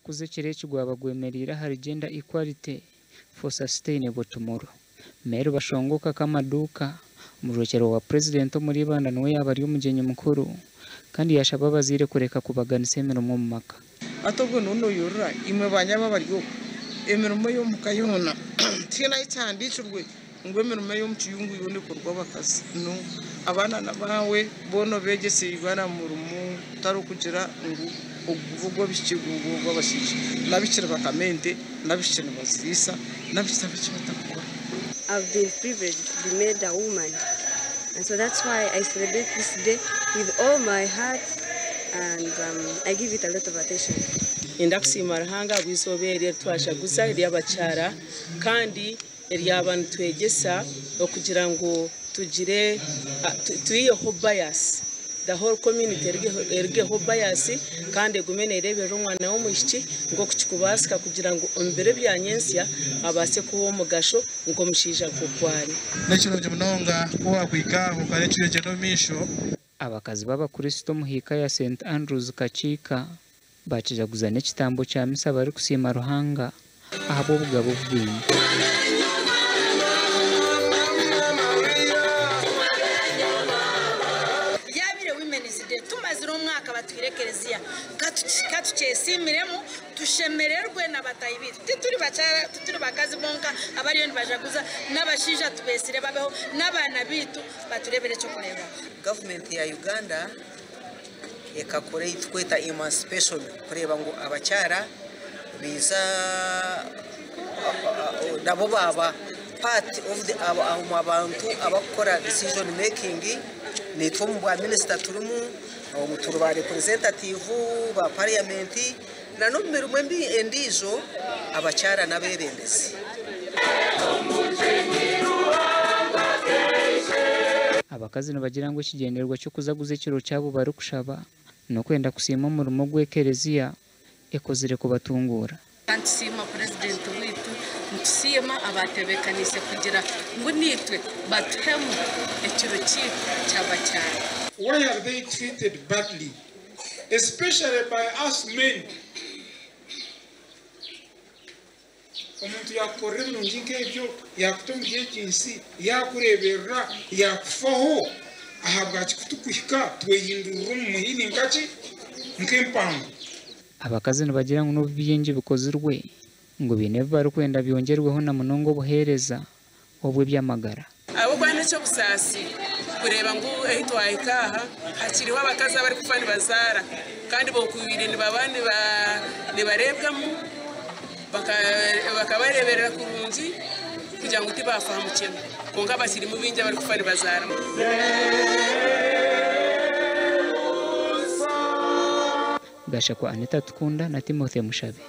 Kuza ekiro eki gwaba gwemereire ahari Gender Equality for Sustainable Tomorrow. Mary Bashongoka Kamaduuka, omujwekyerwa wa Purezidenti omuri Ibanda niwe yaaba ari omugyenyi mukuru kandi yaashaba abazaire kureka kubaganisa emirimo omu maka. Hati obwo niwe nooyorora imwe banyabo abari okwo, emirimo ey'omu ka yoona tihaine ahu kihandiikirwe ngu emirimo ey'omu kiyungu yoona ekorwe abakazi. No. Abaana n'abaawe boona obeegyese ibara murimo kutari okugira ngu ogu gube ogw'abaishiki ogu gube ogw'abashaija. N'abaishiki nibakama ente, n'abaishiki nibaziriisa, n'abaishiki hariho eki batarikukora. I've been privileged to be made a woman and so that's why I celebrate this day with all my heart and I give it a lot of attention. Niinyenda kusiima Ruhanga ahabw'eizooba eri eri twajaguza ery'abakyara kandi eryaba nitwegyesa okugira ngu tugire twiheho bias, the whole community erugeho bias kandi egume nereeberera omwana w'omwishiki nk'oku kikubaasika kugira ngu omu biro bya nyentsya abaase kuba ow'omugasho nk'omushaija nk'oku ari. Nikirungi munonga ku wakuhika aho okareeba ekiro omu maisho. Abakazi b'Abakristo omu hiika ya St Andrews Kakiika baakijaguza n'ekitambo kya misa barikusiima Ruhanga ahabw'obugabe obu baine. Yabire Women's Day tumazire omwaka batuhaire ekereziya ka tukyesiimiremu tushemererwe na bataahi baitu. Tituri bakyara, tituri bakazi bonka abariyo nibajaguza, n'abashaija tubeetsire babeho, n'abaana baitu batureebere eky'okureeberaho. Gavumenti ya Uganda ekakora ei turikweta emancipation kureeba ngu abakyara baija nabo baaba part of the omu bantu abarikukora decision making. Naitwe omu bwa minisita turimu, turi ba representative ba parliament n'omu mirimo endiijo abakyara n'abeebembezi. Abakazi nibagira ngu ekigyendererwa ky'okuzaguza ekiro kyabo barikushaba n'okwenda kusiima omurimo ogu ekereziya ekozire kubatunguura. Nitusiima Purezidenti waitu, nitusiima abaatebeekaniise kugira ngu naitwe batuhemu ekiro kyaitu ky'abakyara. Why are they treated badly especially by us men? Omuntu yaakukorera ebirungi nk'ebyo, yaakuta omuri egi nsi, yaakureeberera, yaakufaho, ahabwaki ku turikuhika twehindurira omu muhini nkaki? Nk'empango. Abakazi nibagira ngu n'obu bingi bikozirwe, ngu baine ebi barikwenda byongyerweho na munonga obuheereza obw'eby'amagara. Ahabw'okuba n'eky'obusaasi kureeba ngu ahi twahika aha hakiriho abakazi abarikufa nibazaara kandi bookubaire nibaba nibareebwamu bakabareeberera kurungi kugira ngu tibaafa aha mukyeno kwonka bakirimu baingi abarikufa nibazaara. Gashakwa Anita Tukunda na Timothy Mushabe.